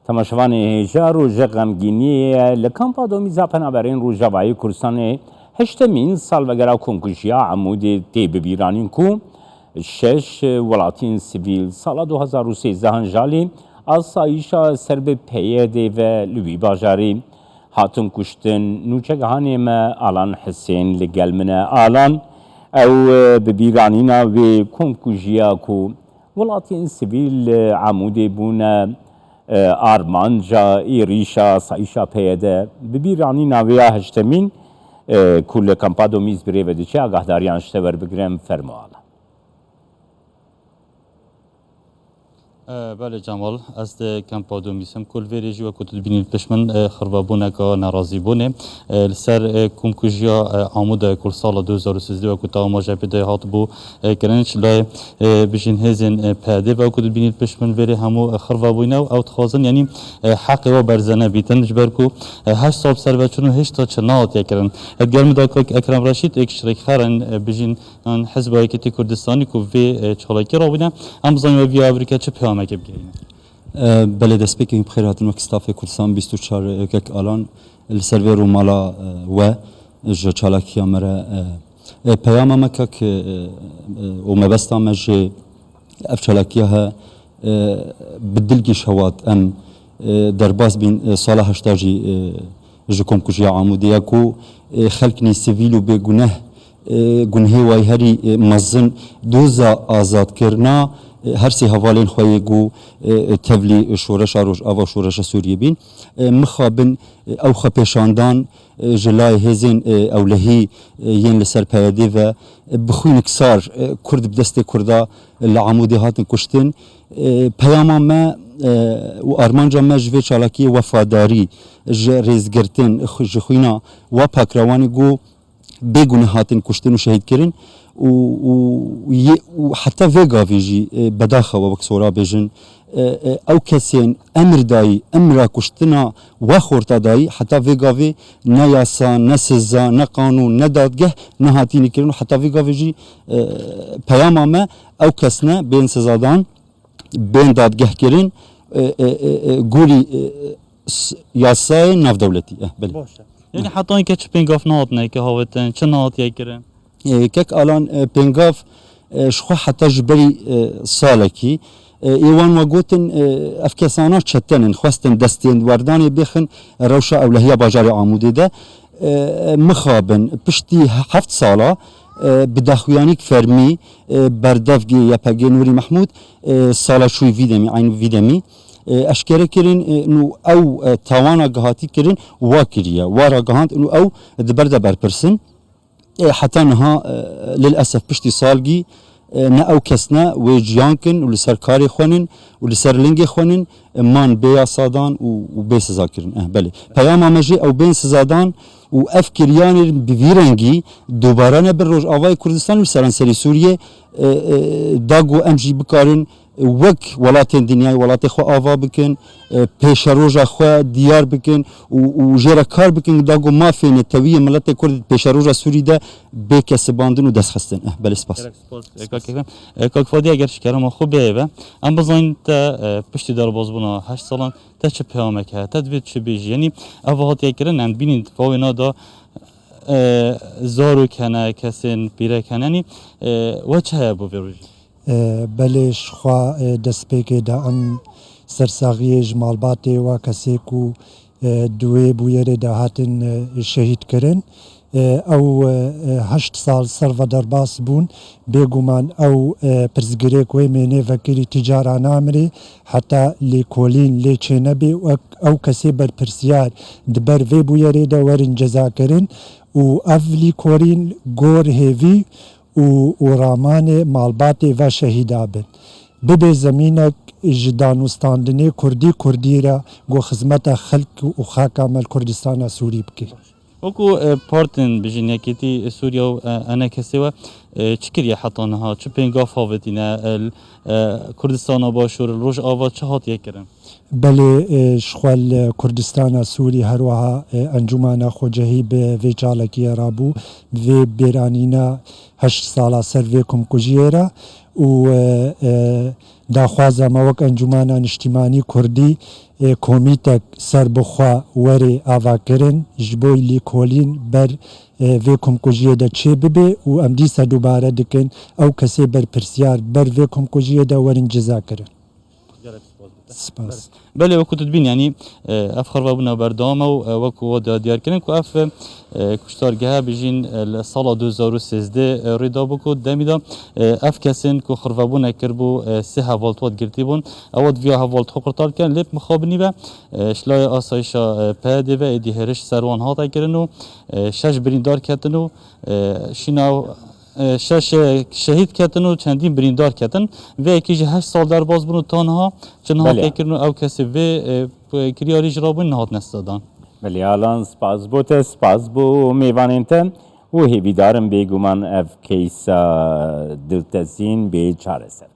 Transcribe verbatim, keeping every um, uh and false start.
Temaşevanê hêja, roja xemgîniyê ye. Li kampa Domîza Penaberên Rojavayê Kurdistanê heştemîn salvegera komkujiya Amûdê tê bibîranîn ku şeş welatiyên sivîl sala du hazar û sêzdeh an ji alî asayîşa ser bi P Y D ve li wî bajarî hatin kuştin. Nûçegihanê me Alan Hisên li gel min e. Alan, ew, e, bibîranîna wê komkujiya ku welatiyên sivîl li Amûdê bûne, e, armanca êrîşa asayîşa P Y D. Bibîranîna wê ya heştemîn, e, ku li kampa Domîz bi rê ve diçe, agahdariyan ji te werbigirim, fermo Alan. E, belê Cemal, ez di kampa Domîz im ku li vê rê jî wekû tu dibînî li pişt min, e, xirvebûneka nerazîbûnê, e, li ser, e, komkujiya, e, Amûdê ku li sala du hazar û sêzdeh wekû te amaje pê de hatibû, e, kirin, ji lay, e, bijîn hêzên, e, P Y D ve ku dibînî li pişt min vê rê hemû, e, xirvebûyî ne û ew dixwazin, yanî, e, heqê we berze nebîtin, ji ber ku, e, heşt sal bi ser ve çûn û hêşta çi nehatiye kirin. Ev ger min da kak Ekrem Reşîd, êk ji rêkxerên, e, bijîn, yan Hizba Yekîtî Kurdistanî ku vê, e, çalakî rabûne, em bizanîn we vî avrîke çi peyamekê bigihîne. E, belê, destpêkê hûn bi xêr hatin wek stafê Kurdistan bîst û çar, e, kek Alan, li ser vê rûmala, e, we ji çalakiya me re, e, e, peyama me kek, e, e, û mebesta me ji ev çalakiya he, e, bi dilgî şewat em, e, derbas bîn, e, sala heşta jî, e, ji komkujiya Amûdê ye ku, e, xelknî sivîl û bêguneh, e, gunhê wayî herî, e, mezin doza azadkirina, e, her sê hevalên xwe yê ku, e, tevlî şoreşa Rojava û şoreşa Sûriyê bîn. E, mixabin, e, ew xwepêşandan, e, ji layê hêzên, e, ewlehî, e, yên li ser P Y D ve, e, bi xwînik sar, e, Kurd bi destê Kurda li Amûdê hatin kuştin. E, peyama me, e, û armanca me ji vê çalakiyê wefadarî, ji rêzgirtin, xu-, ji xwîna wa pakrewanê ku bêguneh hatin kuştin û şehîd kirin û, û, yê, û heta vê gavê jî, e, bedaxa we wek sora bêjin, e, e, ew kesên emir dayî, emra kuştina we xorta dayî, heta vê gavê ne yasa, ne siza, ne qanûn, ne dadgeh nehatîne kirin û heta vê gavê jî, e, peyama me ew kes ne bên sizadan, bên dadgehkirin, e, e, e, e, gorî, e, s-, yasayê navdewletî. Eh, belê. Baş e. Yanî heta înke çi pêngav nehatine ke hawetin, çi nehatiye kirin? E, kek Alan, e, pêngav, e, ji xwe heta ji berî, e, salekî, e, ê wan we gotin, e, ev kesana çetenin, xwestin destên werdanê bêxin rewşa ewlehiya bajarê Amûdê de. E, mixabin, piştî heft sala, e, bi daxuyanîk fermî, e, berdevgê Y P G Nûrî Mehmûd, e, sala çûyî vî demî, eyn vî demî, e, eşkere kirin, e, nû ew, e, tawana gihatî kirin, wa kiriye, wa ragihand, nû ew di ber de berpirsin. E, heta niha, e, lil esef piştî salgî, e, ne ew kes ne wê ciyan kin û li ser karê xwe nin û li ser lingê xwe nin, e, man bê yasadan û, û bê sizakirin. Eh, belê. Peyama me jî ew bên sizadan û ev kiryanê bi vî rengî dubare nebin Rojavayê Kurdistan û li seranserî Sûriyê, e, e, da ku em jî bikarin wek welatên dinyayê welatê xwe ava bikin, e, pêşeroja xwe diyar bikin û, û jê re kar bikin da ku mafê netewî yê miletê Kurd di pêşeroja Sûrî de bê kesibandin û destxistin. Eh, belê, spas. Gelek spas, e, kak Ekrem. E, kak Fadî, eger ji kerema xwe bêyê ve, em bizanîn te, e, piştî derbasbûna heşt salan te çi peyamek heye, te divê çi bêjî? Yanî ev hatiye kirin, em dibînin di vawêna de, e, zarok hene, kesên pîrek hene, yanî, e, we çi heye bo vê rojê? E, belê, ji xwe, e, destpêkê de em sersaxiyê ji malbatê wa kesê ku, e, di wê bûyerê de hatin, e, şehîd kirin. E, ew, e, e, heşt sal ser ve derbas bûn. Bêguman ew, e, pirsgirêk wê mênê vekirî ti cara namirê, heta lêkolîn lê çênebê û ek-, ew kesê berpirsiyar di ber vê bûyerê de werin cezakirin û ev lêkolîn gor hêvî û, û ramanê malbatê ve şehîda bin. Bibe zemînek ji danûstandinê kurdî kurdî re ku xizmeta xelk û xaka me li Kurdistana Sûrî bike. Wekû, e, partên bijîn Yekîtî Sûriye û, e, ENKSê we, E, çi kiriye heta niha? Çi pêngaf avêtîne? E, li, e, Kurdistana Başûr, li Rojava çi hatiye kirin? Belê, e, ji xwe li Kurdistana Sûrî her wiha, e, Encûmana Xwecehî bi vê çalakiyê re bû, bi vê bêranîna heşt sala ser vê komkujiyê re û, e, e, daxwaza me wek Encûmana Niştîmanî Kurdî, e, komîtek serbixwe were avakirin ji bo lêkolîn ber, e, vê komkujiyê de çêbibe û em dîsa dubare dikin ew kesê berpirsiyar ber vê komkujiyê de werin cezakirin. Spas. Belê, wekî tu dibînî, yanî, e, ev xirvebûna berdewam e û, e, wekî we da diyar kirin ku ev, e, kuştargehe bijîn, e, li sala du hezar û sêzdeh, e, rê dabû ku demî de, e, ev kesên ku xirvebûne kiribû, e, sê heval di we de girtî bûn. Ew ê di vîya heval xwe qurtar bikin, lê bi mixabinî ve, e, ji layê asayîşa, e, P Y D ve êdî hêriş ser wan hate kirin û, e, şeş birîndar ketin û, e, şîna e, şeş, e, şehîd ketin û çendîn birîndar ketin. Vê yekî ji heşt sal derbas bûn û ta niha çi niha Belê. têkirin û ew kesê vê, e, p-, kiryarî ji rabûn nehatine sedan. Belê, Alan, spas bo te, spas bo mêvanên te û hêvîdarim bêguman ev keysa diltezîn bê çareser.